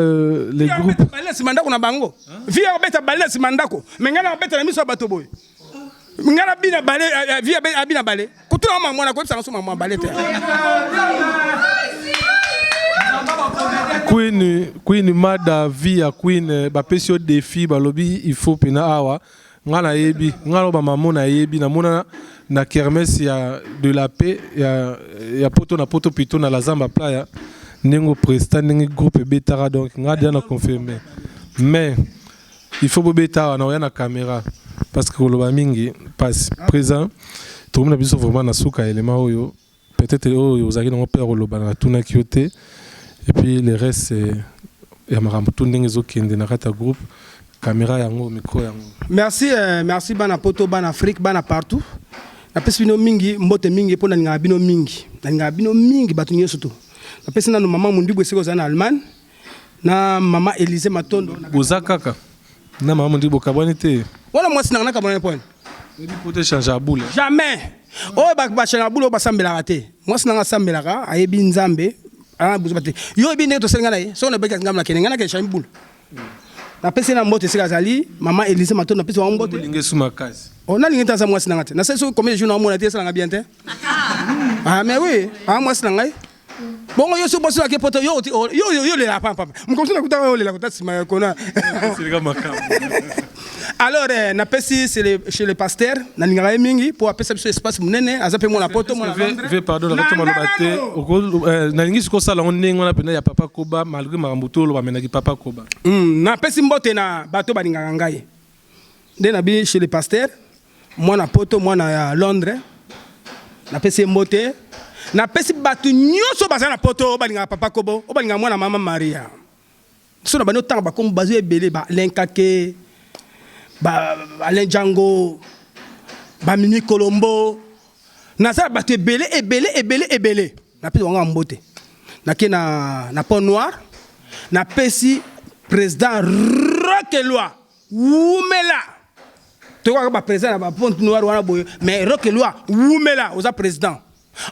les groupes. Bale na nsima ndako na bango. Via akobeta bale na nsima ndako. Mais ngai nakobeta na miso ya bato boye. Ngai nabina bale, Via abina bale. Kotuna mama mwana koyebisa nga so mama bale te. Queen, Queen Mada Via Queen bapesi yo défi, balobi il faut pena awa. Nga nayebi, nga loba mamo nayebi, namona na kermesse ya de la paix ya poto na poto plutôt na la Zamba Playa ndenge presta ndenge groupe ebetaka, donc nga dia na confirmer. Mais il faut bobeta awa na oya na caméra parce que koloba mingi passe présent tokomi na biso vraiment na suka élément oyo peut-être oyo ozalaki nango mpe ya koloba na tunaki yo te, et puis le reste ya makambo tu ndenge ezokende na kati ya groupe, caméra yango, micro yango. Merci, merci bana poto, bana Afrique, bana partout. Napesi bino mingi mbote mingi mpo nalingaka bino mingi, nalingaka bino mingi bato nyonso to. Napesi nano mama Mondibu esika oza na Allemagne, na mama Élysée Matondo. Boza kaka na mama Mondibu, bokabwani te? Wana mwasi nanga, nakabwani point. Oyebi po te change ya boule. Jamais. Oyo bachange ya boule oyo basambelaka te. Mwasi nanga asambelaka, ayebi Nzambe, buzoba te. Yo oyebi ndenge tosali nga na ye, soki nabeki ngambo nakende, ngai nakende change boule. Napesi ye na mbote esika azali, mama Élysée Matondo, napesi bango mbote. Olingi esu makasi. Oh, nalingi te, aza mwasi nanga te. Nasali soki combien de jours naomona te, esalanga bien te. Ah mais oui, ah mwasi na ngai. Bongo yo so bosi ake poto yo yo yo yo lela papa. Mokosi na kutaka yo lela kota nsima ya kona. Seleka makambo. Alors napesi chez le pasteur, nalingaka ye mingi mpo apesa biso espace monene, aza mpe mwana poto, mwana Londres. Ve pardon, na kotoma loba te. Nalingi sikoyo osala yango ndenge wana mpena ya papa Koba, malgré makambo to oloba amenaki papa Koba. Napesi mbote na bato balingaka ngai nde nabi chez le pasteur, mwana poto, mwana ya Londres, napesi ye mbote. Napesi bato nyonso baza na poto oyo balingaka papa Kobo, oyo balingaka mwana mama Maria. So na bandi otanga bakombo, bazo ebele, ba Alain Kake, ba Alain Django, ba Mimi Kolombo, naza na bato ebele ebele ebele ebele. Napesi bango ya mbote. Nake na Pont Noir, napesi président Rokeloi wumela. Toyokaka baprésident na bapont noir wana boye, mais Rokeloi wumela, oza président.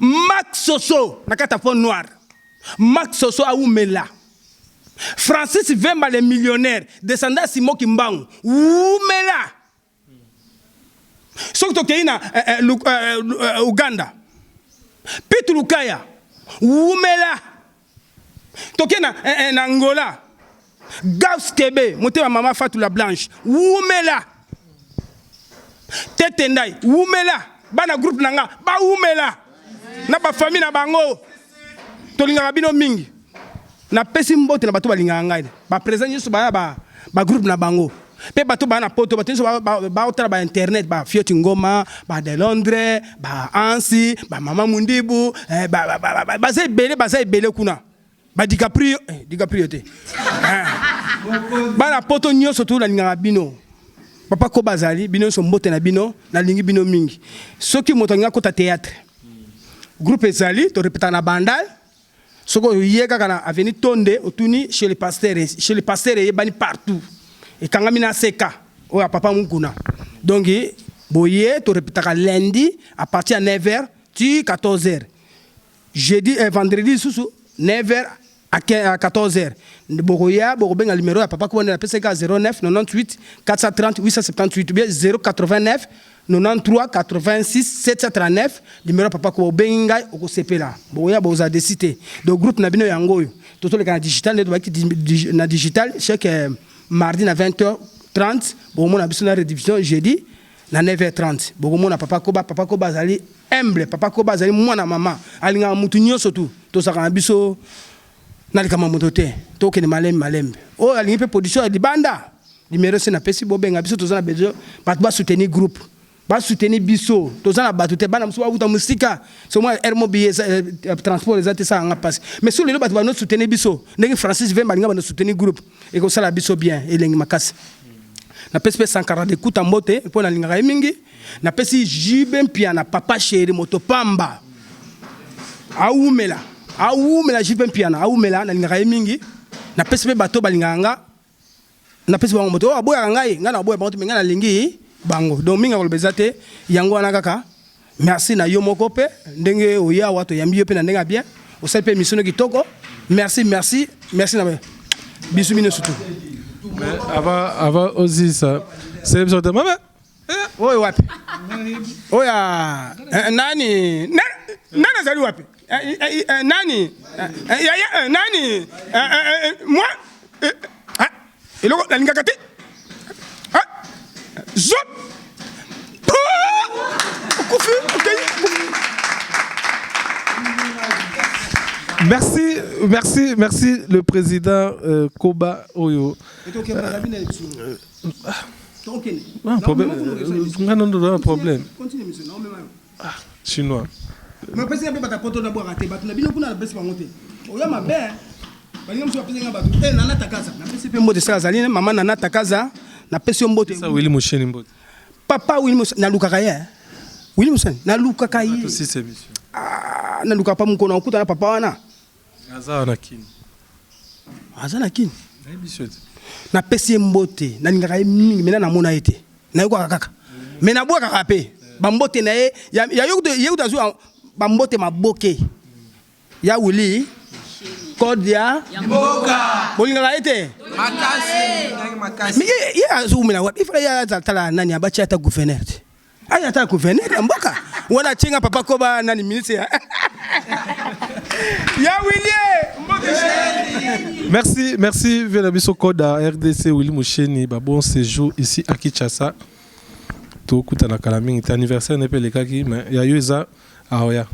Max Soso na kati ya Pont Noir, Max Soso awumela. Francis Vemba le millionnaire, descendant ya Simon Kimbangu, wumela. Soki tokei na Uganda, Pitu Lukaya wumela. Tokei na Angola, Gaus Kebe motema, mama Fatou la Blanche wumela. Tete Ndai wumela. Bana groupe na nga bawumela na bafamille na bango, tolingaka bino mingi. Napesi mbote na bato balingaka ngai, baprésident nyonso baya bagroupe na bango, mpe bato baya na poto, bato nyonso baotala ba internet, bafioti ngoma, ba de Londres, ba Ansi, bamama Mundibu, baza ebele, baza ebele kuna, badicaprio, Dicaprio te. Bana poto nyonso tu nalingaka bino. Papa ko bazali bino nyonso, mbote na bino, nalingi bino mingi. Soki moto alingi akota théâtre, groupe ezali, torepetaka na Bandal. Soki oye kaka na avenue Tonde, otuni chez le pasteur, chez le pasteur eyebani partout, ekangami na seka oyo ya papa Mukuna. Donc boye torepetaka lundi à partir ya 9h ti 14h, jeudi et vendredi lisusu 9h à 14h. Bokoya, bokobenga numéro ya papa Kubanda, napesaki kaka 09 98 430 878 ou bien 089 93 86 739, numéro ya papa Kuba. Obengi ngai, okosepela. Bokoya, bozala déçus te. Donc groupe na bino yango oyo tozoleka na digital nde tobaki na digital chaque mardi na 20h30. Bokomona biso na rediffusion jeudi. Na 9h30 bokomona papa koba. Papa koba azali humble, papa koba azali mwana mama, alingaka mutu nyonso tu. Tozalaka na biso na likambo ya moto te, tokende malembe malembe. Oyo alingi mpe production ya libanda, numero se napesi, bobenga biso. Toza na besoin bato basoutenir groupe, basoutenir biso. Toza na bato te, bana mosusu bauta mosika. So mwa aire mobile eza, transport eza te, esalanga mpasi. Mais so lelo bato bano soutenir biso ndenge Francis Vemba alinga bano soutenir groupe, ekosala biso bien, elengi makasi. Napesi mpe Sankara de Kuta mbote mpo nalingaka ye mingi. Napesi Jibe Mpia na papa chéri, moto pamba, awumela, awumela. Jibe Mpiana awumela, nalingaka ye mingi. Napesi mpe bato balingaka nga, napesi bango moto. Oyo aboyaka ngai, ngai naboya bango te, me ngai nalingi bango. Donc mingi akoloba eza te, yango wana kaka. Merci na yo moko mpe ndenge oya awa, toyambi yo mpe na ndenge ya bien, osali mpe émission no kitoko. Merci, merci, merci na biso bino surtout. Mais avant aussi ça, c'est biso te mama. Oyo wapi? Oyo nani? Nani azali wapi? Nani yaya? Nani moi? Eloko nalingaka te, zo okufi, okei. Merci, merci, merci le président Koba Oyo. Ah, problème. Nga non non problème. Ah, chinois. Mais pesi mpe bato poto nabwaka te, bato na bino kuna napesi bango te. Oya mabe, balinga mosusu bapesi nga bato. Nana Takaza, napesi mpe mbote esala azali mama Nana Takaza, napesi yo mbote. Ça Willy Musheni mbote. Papa Willy Musheni, nalukaka ye. Willy Musheni, nalukaka ye. Aussi c'est monsieur. Ah, nalukaka pa mokolo nakokuta na papa wana. Aza na Kini. Aza na Kini. Nayebi biso te. Napesi ye mbote, nalingaka ye mingi. Mena namona ye te, nayokaka kaka, me nabwakaka mpe bambote na ye. Ya ye kutu azwi bambote maboke ya Willy code ya bolingaka ye te. Mais ye azowumela wapi? Ifala ye aza tala nani abatia ata gouverneur te, aya ata gouverneur ya mboka wana, atienga papa koba nani ministre ya Willy mbote. Merci, merci, Viens biso code à RDC Willy Musheni, bah bon séjour ici à Kinshasa. Tokutana kala mingi te, anniversaire ne pe lekaki, mais ya yo eza aoya.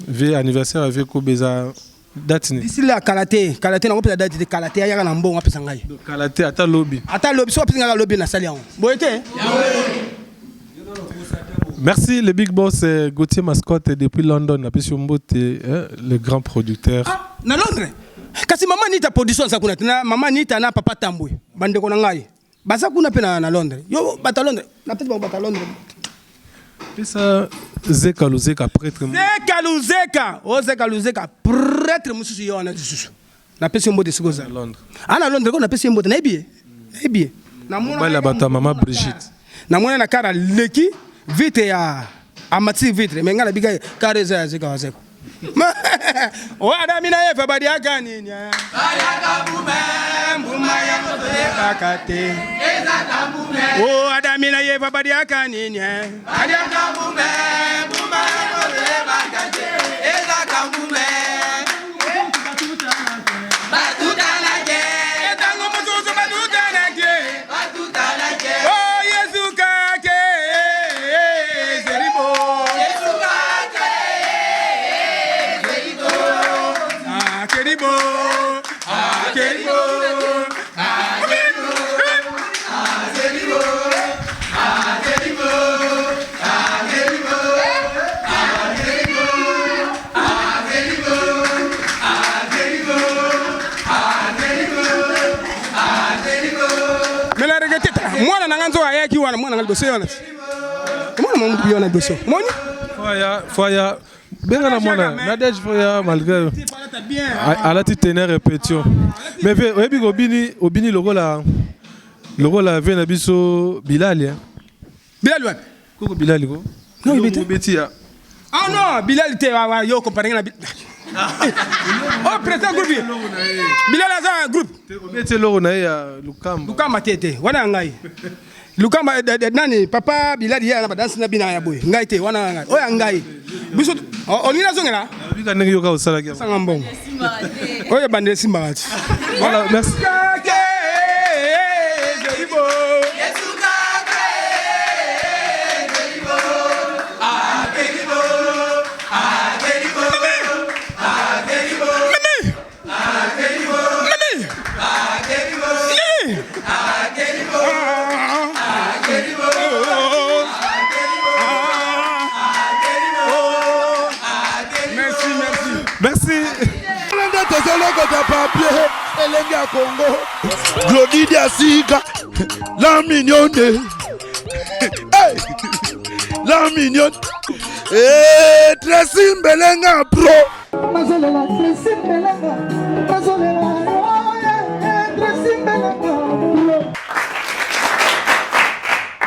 Vie anniversaire avec Kobe eza date ni. D'ici là kala te, kala te, nakopesa date te. Kala te, ayaka na mbongo, apesa ngai. Kala te, ata lobi. Ata lobi, so apesi ngai lobi, nasali yango boye te. Merci le big boss Gauthier Mascotte depuis London, napesi yo mbote, hein, le grand producteur. Ah, na Londres kasi mama Nita production aza kuna te, na mama Nita na papa Tambwe, bandeko na ngai baza kuna mpe na Londres. Yo bato ya Londres, napesi bango, bato ya Londres. Pesa Zeka Luzeka prêtre. Zeka Luzeka, o Zeka Luzeka prêtre mosusu ye wana lisusu, napesi yo mbote sikoyo ozala Londres. A na Londres ko, napesi ye mbote, nayebi ye, nayebi ye. Mobali ya bato ya mama Brigitte. Namona na kar aleki vitre ya amati vitre, me ngai nabika kar eza ya Zeka Wazeko. O Adami na Eva baliaka nini? Mbuma yango toyebaka te. O Adami na Eva baliaka nini? Baliaka mbuma yango toyebaka te. Ntango mosusu batutanaki. O Yesu kake zeribo. Ah, keribo. Ah, keribo. Ah, keribo. Mais la regretté mwana na nga nzoka ayaki wana, mwana nga liboso ye wana, mwana mwa mutu ye wana liboso moni. Foya, foya. Benga na mwana, Nadège Foya malgré alati teneur répétition. Mais ve oyebi ko obini obini lokola lokola ve na biso Bilal hein. Bilal wapi? Koko Bilal ko. Non, il était- Obeti ya. Ah non, Bilal te wa yo comparé na oh président groupe Bilal aza na groupe. Obeti eloko na ye ya Lukamba. Lukamba te te, wana ya ngai. Lukamba nani papa Bilal ye na badansi na bina ya boye. Ngai te, wana ya ngai. Oyo ya ngai. Biso olingi nazongela? Nalobika ndenge yoka osalaki yango. Sanga mbongo. Oyo ebandeli esimbaka te. Voilà, merci. Kake, Zeribo. Merci. Nde tozolokota papier elenge ya Congo. Glodidi ya sika la mignonne. Hey! La mignonne. Eh, Tracy Mbelenga pro. Nazolela Tracy Mbelenga.